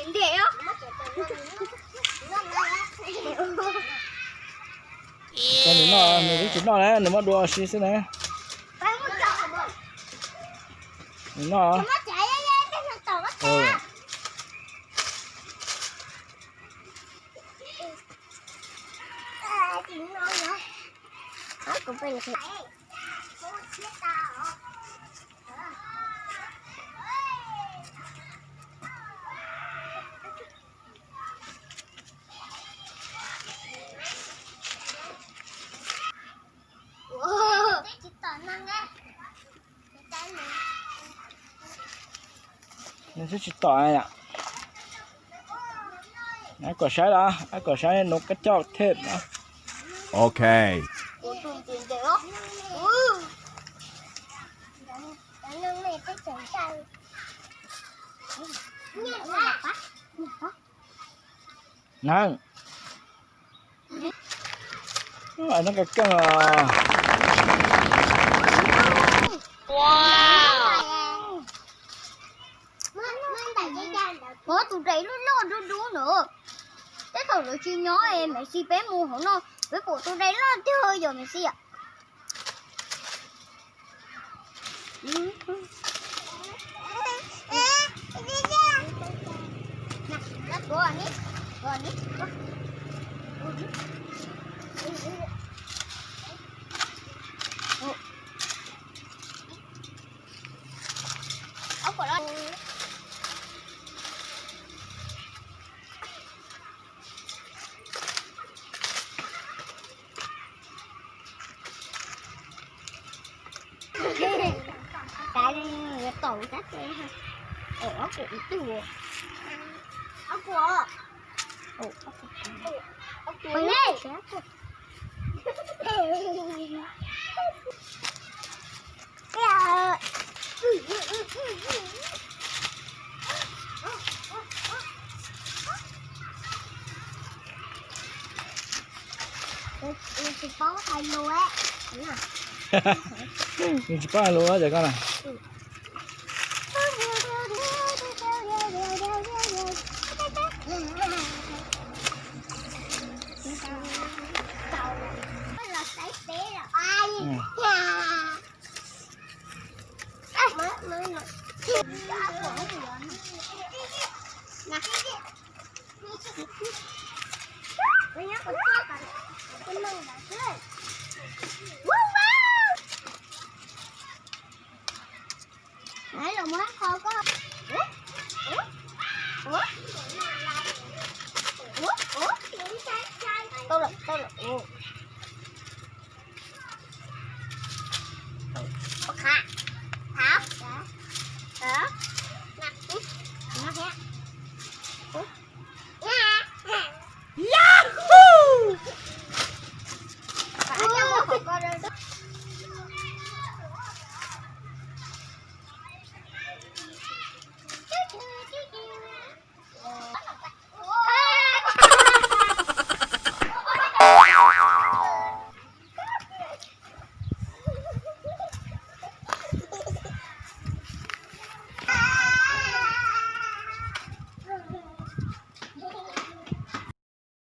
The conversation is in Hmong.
Nws noj, nws twb tsis noj na, nws muab dua ua si xwb na. Nws noj. Nws twb tsis tom yom. Ab, kom saib los, ab, kom saib nws kab coj thiab no. Ok. Neeg, neeg keej os. Pov tus dais loj loj dub dub na. Tej thaum lawv tsis nyob es Maiv Xis peb mus hauv no, peb pom tus dais loj tiag yom Maiv Xis. Tom tab, ob kuv ib tug. Ob kuv. Nws tsis paub hais lus ces koj na.